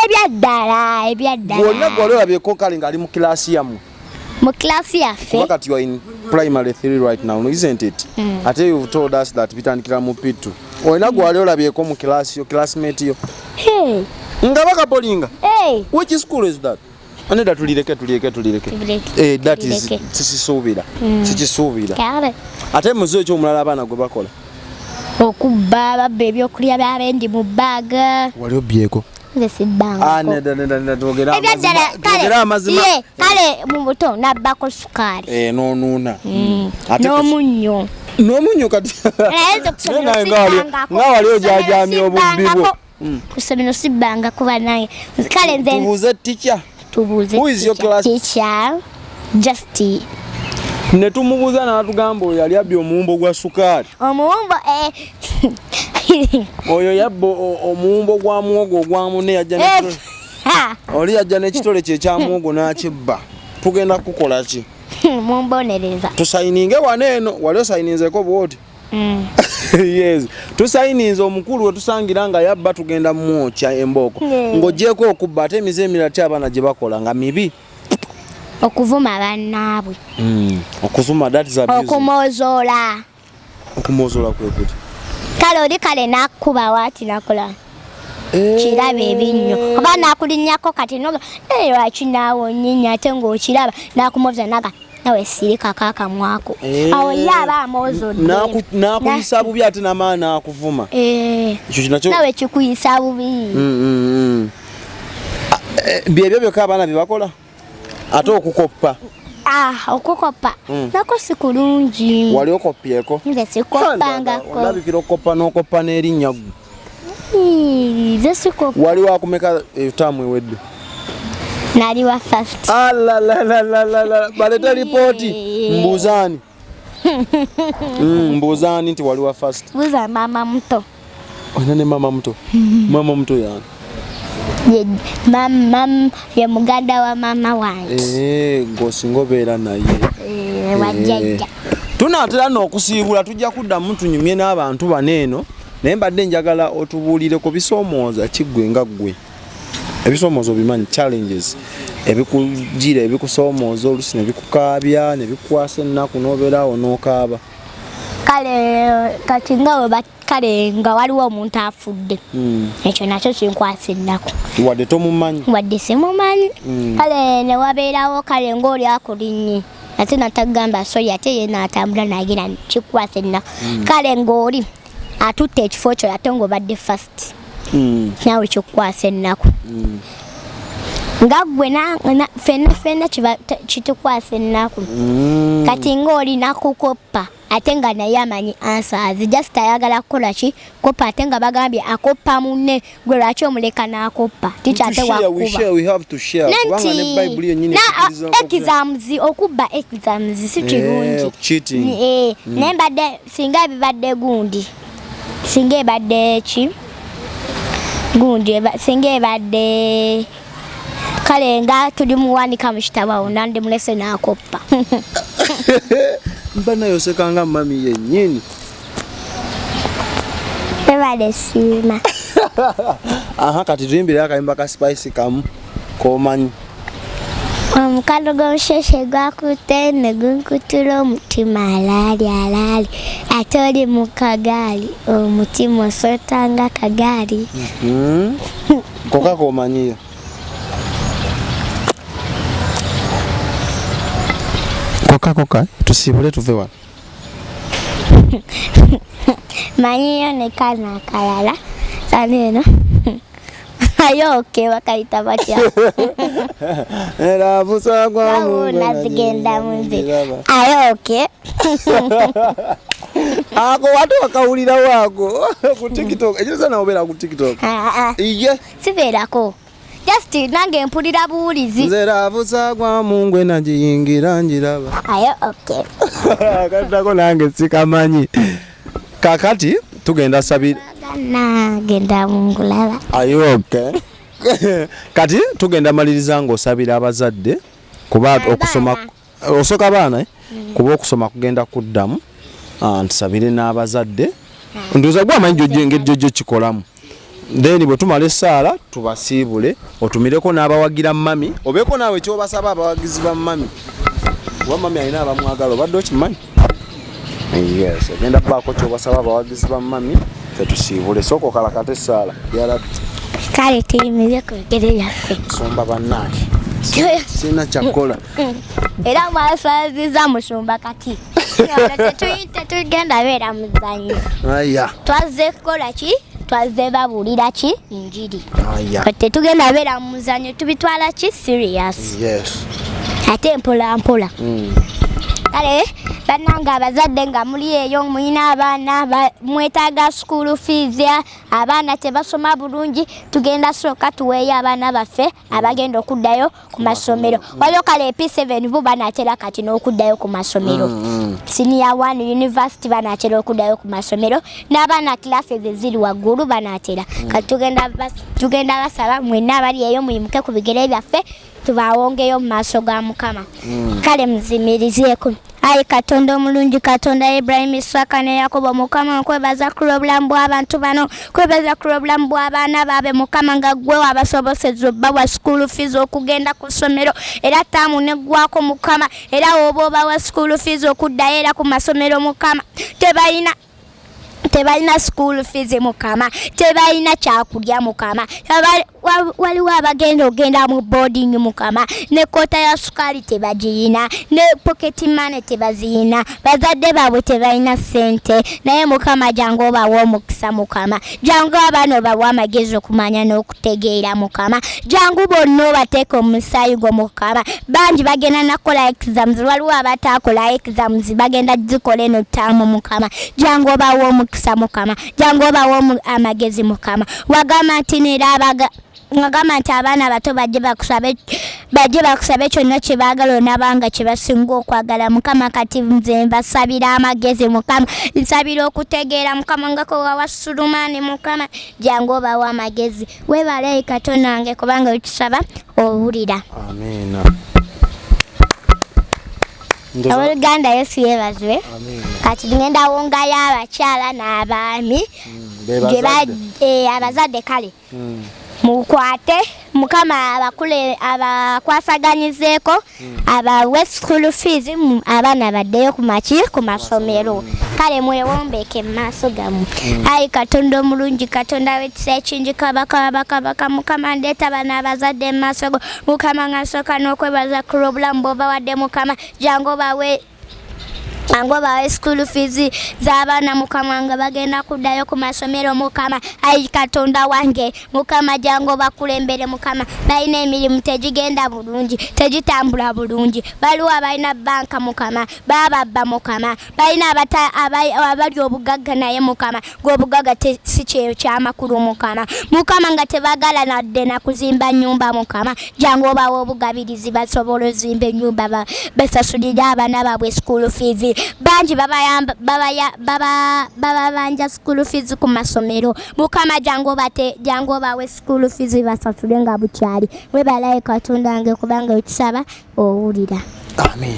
Ebyaddala, ebyaddala. Gwolina gwali olabyeko kale ng'ali mu kilasi yammwe? Mu kilasi yaffe? Kuba kati you are in primary 3 right now, isn't it? Ate you've told us that bitandikira mu P2. Olina gwali olabyeko mu kilasi yo, classmate yo, Hey, nga bakapolinga? Hey. Which school is that? Nedda, tulireke, tulireke, tulireke. Tulireke, Eh, that is tulireke. sikisuubira, sikisuubira. Kale. Ate muze ekyomulala abaana gwe bakola? Okubba, babba ebyokulya byabendi mu bag. Wali obyeko? Nze Ah, sibbangako. nedda, nedda, nedda, twogere Ebyaddala. amazima, twogere amazima. Ye kale mu buto nabbako sukaali. Eh, n'onuuna. Ate N'omunnyo. N'omunnyo kati. Naye nze ku ssomero Naye nga wali- sibbangako. nga wali Ku ssomero ojajamya obubbi bwo. sibbangako. Ku ssomero sibbangako bannange, kale nze Tubuuze teacher. Tubuuze. Who is your teacher. class? Teacher just Ne tumubuuza n'atugamba oyo yali abbye omuwumbo gwa sukaali. Omuwumbo, eh. Oyo yabba omuwumbo gwa muwogo ogwa munne, yajja Ha, oli yajja n'ekitole kye ekya muwogo n'akibba. Tugenda kukola ki? Mumbonereza. Tusayininge wano eno, wali osayininzeko bwoti? Yes, tusayininze omukulu wetusangira nga yabba, tugenda mwokya embooko. Ng'ogyeko okubba, ate emize emirala ti abaana gye bakola nga mibi? Okuvuma bannaabwe. Okuvuma, that is abuse. Okumozoola. Okumozoola kwe kuti? Kale oli kale nakuba waati nakola kiraba ebinnyo oba nakulinnyako, kati noga naye lwaki naawe onnyinya, ate ng'okiraba nakumoza naga nawe sirikako akamwako. Awo ye aba amozodde. Nakuyisa bubi ate namala nakuvuma. Ekyo kinakyo. Nawe kikuyisa bubi. Ah, byebyo byokka abaana bye bakola? Ate okukoppa? Ah, okukopa nako si kulungi. Wali okopyeko? Nze sikoppangako. Olabikira okukoppa n'okoppa n'erinnya ggwe. Ii, nze sikopa. Wali wakumeka etaamu ewedde? Nali wa first. Alalalalala, balete lipooti. Mbuuzaani? Mbuuzaani nti wali wa first? Buuza maama muto. Olina ne maama muto? Maama muto yani? Ye, mam, ye muganda wa maama wange. Eh, ng'osinga obeera naye. Eh, wa jjajja. Tunaatera nno okusiibula, tujja kuddamu tunyumye n'abantu bano eno, naye mbadde njagala otubuulire ku bisoomooza kiggwe nga ggwe. Ebisomoozo obimanyi, challenges ebikugira, ebikusoomooza, olusi ne bikukaabya, ne bikukwasa ennaku, n'obeeraawo n'okaaba. Kale kati nga kale nga waliwo omuntu afudde, ekyo nakyo kinkwasa ennaku. Wadde tomumanyi? Wadde simumanyi. Kale ne wabeerawo kale ng'oli akulinnye ate natagamba sorry, ate ye n'atambula nagenda, kikwasa ennaku. Kale ng'oli atutte ekifo kyo ate ng'obadde first, naawe kikukwasa ennaku. Nga ggwe ffenna ffenna kitukwasa ennaku. Kati ng'oli nakukoppa ate nga naye amanyi answers, just ayagala kukola ki? Koppa. Ate nga bagambye akoppa munne, gwe lwaki omuleka n'akoppa? Tikya ate wakuba. Exams, okubba exams si kirungi. Naye mbadde singa ebibadde gundi, singa ebadde ki gundi, singa ebadde kale nga tuli muwanika mu kitabo awo, nandi mulese n'akoppa. Mba nayosekanga mami yennyini. Webale siima. Aha, kati tuyimbire akayimba ka Spice kamu komanyi. Omukwano gw'omusheshe gwakutte ne gunkutula omutima, alaali alaali, ate oli mu kagaali, omutima osotanga kagaali. Koka komanyiyo. Koka koka, tusiibule tuve wano. Manyiyo ne kano akalala kano eno ayoke bakayita batya? Era busagwa. Nazigenda munzi ayoke. Ako watu wakawulira wako ku TikTok. Ekiriza nawe obeera ku TikTok? Iye. Sibeerako, just nange mpulira buwulizi. Nze ravusagwa mungwe nagiyingira ngiraba. Ayo okay. Kaddako nange sikamanyi. Kakati tugenda sabira. Genda mungulaba. Ayo okay. Kati tugenda maliriza ng'osabira abazadde kuba okusoma osooka baana, eh? Kuba okusoma kugenda kuddamu, ntusabire n'abazadde. Ndowooza gwe amanyi engeri gyojja okikolamu. Then bwe tumala essaala tubasiibule, otumireko n'abawagira mami, obeeko naawe kyobasaba abawagizi ba mami, kuba mami alina abamwagala, obadde okimanyi? Yes, ogenda baako kyobasaba abawagizi ba mami, fe tusiibule. Sooka okalakata essaala yarabi. Kale tuyimize ku bigere byaffe. Sumba bannange, sirina kyakukola. Era mwasaziza musumba, kati tetugenda beera muzanyo. Aya. Twazze kukola ki? Twazze babuulira ki? Njiri. Aya. Kati tetugenda beera mu muzanyo, tubitwala ki? Serious. Yes. Ate mpola mpola. Kale bannange abazadde nga muli eyo, mulina abaana, mwetaaga school fees, abaana tebasoma bulungi, tugenda sooka tuweeyo abaana baffe abagenda okuddayo ku masomero. Waliwo kale P7 bo banaatera kati n'okuddayo ku masomero, senior 1 university banaatera okuddayo ku masomero, n'abaana classes eziri waggulu banaatera. Kati tugenda basaba mwenna abali eyo muyimuke ku bigere byaffe, tubawongeyo mu maaso ga Mukama. Kale muzimirizeeko. Ayi Katonda omulungi, Katonda Ibrahimu, Isaka ne Yakobo, Mukama, nkwebaza ku lw'obulamu bw'abantu bano, kwebaza ku lw'obulamu bw'abaana baabwe, Mukama, nga ggwe wabasoboseza obbawa school fees okugenda ku ssomero, era taamu neggwako, Mukama. Era oba obawa school fees okuddayo era ku masomero, Mukama, tebalina school fees, Mukama, tebalina kyakulya, Mukama. Waliwo abagenda ogenda mu boarding, Mukama, ne kota ya sukaali tebagiyina, ne pocket money tebaziyina, bazadde baabwe tebalina ssente. Naye Mukama, jangu obawe omukisa, Mukama. Jangu abaana obawe amagezi okumanya n'okutegeera, Mukama. Jangu bonna obateeka omusaayi gwo, Mukama. Bangi bagenda nakukola exams, waliwo abataakola exams, bagenda zikola eno ttaamu. Mukama, jangu obawe omukisa, Mukama. Jangu obawe amagezi, Mukama. Wagamba nti nera abaga ngagamba nti abaana bato bajje bakusabe, bajje bakusabe kyonna kye baagala, onabanga kye basinga okwagala, Mukama. Kati nze mbasabira amagezi, Mukama, nsabira okutegeera, Mukama, nga kowawa Sulumaani. Mukama, jangu obawe amagezi. Weebale Katonda wange, kubanga wetusaba owulira. Amiina. Abooluganda, Yesu yeebazwe. Kati ngenda wongayo abakyala n'abaami. Abazadde, kale mukwate. Mukama abakule abakwasaganyizeeko abawe school fees, abaana baddeyo ku maki ku masomero. Kale mwewombeke mu maaso gammwe. Ayi Katonda omulungi, Katonda w'ekisa ekingi, Kabaka w'abakabaka, Mukama, ndeeta bano abazadde mu maaso go, Mukama, nga nsooka n'okwebaza ku lw'obulamu bw'obawadde. Mukama, jangu obawe, jangu obawe school fees z'abaana, Mukama, nga bagenda kuddayo ku masomero. Mukama, ayi Katonda wange, Mukama, jangu obakulembere. Mukama, balina emirimu tegigenda bulungi, tegitambula bulungi. Waliwo abalina banka, Mukama, bababba. Mukama, balina abali obugagga, naye Mukama, gwe obugagga si kyamakulu. Mukama, Mukama, nga tebagala nadde nakuzimba nyumba. Mukama, jangu obawa obugabirizi basobola ozimba ennyumba, basasulire abaana baabwe school fees. Bangi bababanja school fees ku masomero. Mukama, jangu obate, jangu obawe school fees basasule nga bukyali. Webalaye Katonda wange, kubanga ekisaba owulira. Amen.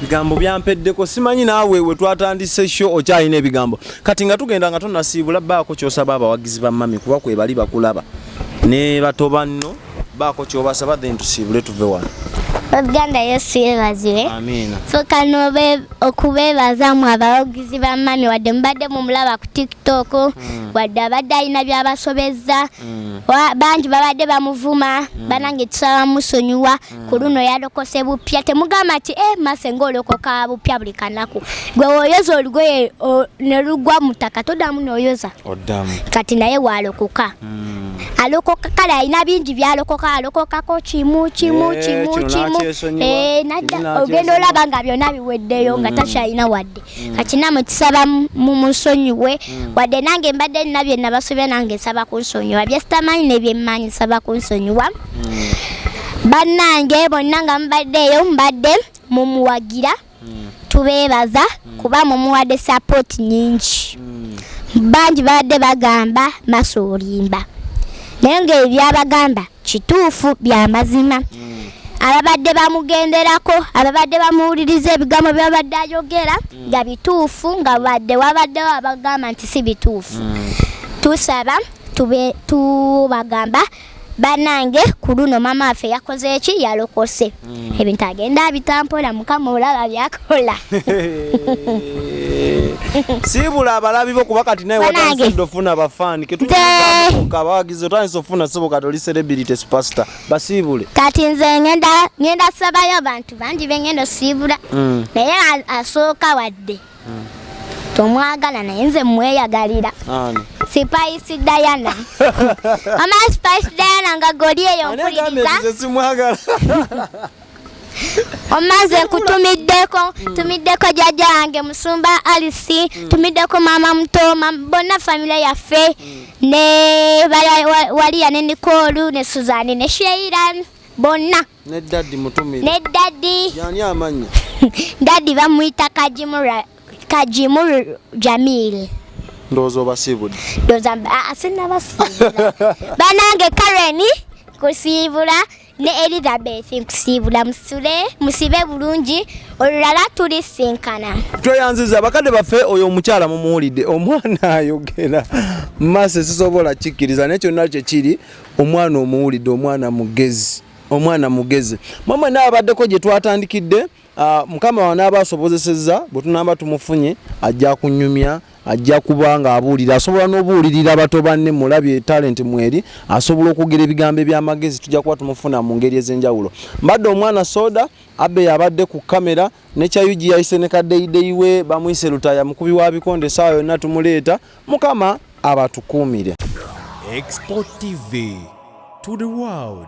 Bigambo byampeddeko, simanyi naawe we twatandise show okyalina ebigambo. Kati nga tugenda, nga tonasiibula, baako kyosaba abawagizi ba mami, kuba kwe bali bakulaba ne bato banno, baako kyobasaba, then tusiibule tuve wano. Oluganda, Yesu yeebazibwe. Amiina. Sooka okubeebazamu abawagizi ba mami, wadde mubadde mumulaba ku TikTok, wadde abadde alina byabasobezza. Bangi babadde bamuvuma. Banange, tusaba musonyiwa. Ku luno yalokose bupya. Temugamba nti eh, mase ngaolokoka bupya buli kanaku. Gwe woyoza olugoye ne lugwa mu ttaka, toddamu n'oyoza? Oddamu. Kati naye walokoka, alokoka. Kale alina bingi byalokoka, alokokako kimu kimu Eh, kimu kino kimu. n'akyesonyiwa, Eh, kiri nadda n'akyesonyiwa. ogenda olaba nga byonna biweddeyo nga takyalina wadde. Kati namwe tusaba mumusonyiwe. Wadde nange mbadde nina bye nabasobya, nange nsaba kunsonyiwa. Byesitamanyi ne byemmanyi, nsaba kunsonyiwa. Bannange bonna nga mubaddeeyo, mbadde mumuwagira, tubeebaza kuba mumuwadde support nyingi. Bangi babadde bagamba maso olimba, naye ngaebyabagamba kituufu, byamazima. Ababadde bamugenderako, ababadde bamuwuliriza, ebigambo byabadde ayogera nga bituufu, nga badde wabaddewo abagamba nti si bituufu. Tusaba tube tubagamba, bannange, ku luno maama waffe yakoze eki? Yalokose. Ebintu agenda abitampola. Mukama olaba byakola. Siibula abalabi bo, kuba kati naye Banange. watandise ofuna abafaani. Nze- Abawagizi otandise ofuna, sebo. Kati oli celebrity superstar, basiibule. Kati nze ngenda sabayo abantu bangi bengenda osiibula, naye asooka, wadde tomwagala, naye nze mweyagalira. Ani? Spice Diana. Ama Spice Diana, nga goli eyo Ani agambye mpuliriza. nti nze simwagala? Omaze nkutumiddeko, tumiddeko jjajja wange Musumba Alice, tumiddeko maama muto, bonna famire yaffe, ne Waliya ne Nicole ne Suzani ne Sheira, bonna. Ne daddy mutumire. Ne daddy. Yani amannya? Daddy bamuyita Kajimu Jamil. Ndowooza obasiibudde. Ndowooza sinnabasiibula. Banange, Karen nkusiibula, ne Elizabeth nkusiibula. Musule musibe bulungi, olulala tulisinkana. Tweyanziza abakadde baffe. Oyo omukyala mumuwulidde, omwana ayogera mase, sisobola kikkiriza, naye kyonna kyekiri, omwana omuwulidde, omwana mugezi, omwana mugezi. Mwe mwenna abaddeko gye twatandikidde, Mukama wanaaba asobozesezza, bwe tunaaba tumufunye, ajja kunyumya, ajja kuba nga abuulira, asobola n'obuulirira bato banne. Mulabye talent mweri, asobola okwogera ebigambo ebyamagezi. Tujja kuba tumufuna mu ngeri ez'enjawulo. Mbadde omwana soda abe, yabadde ku kamera nekya UG, yayise ne kadeideyi we bamuyise Lutaya, mukubi wa bikonde. Essaawa yonna tumuleeta. Mukama abatukuumire. Export TV to the world.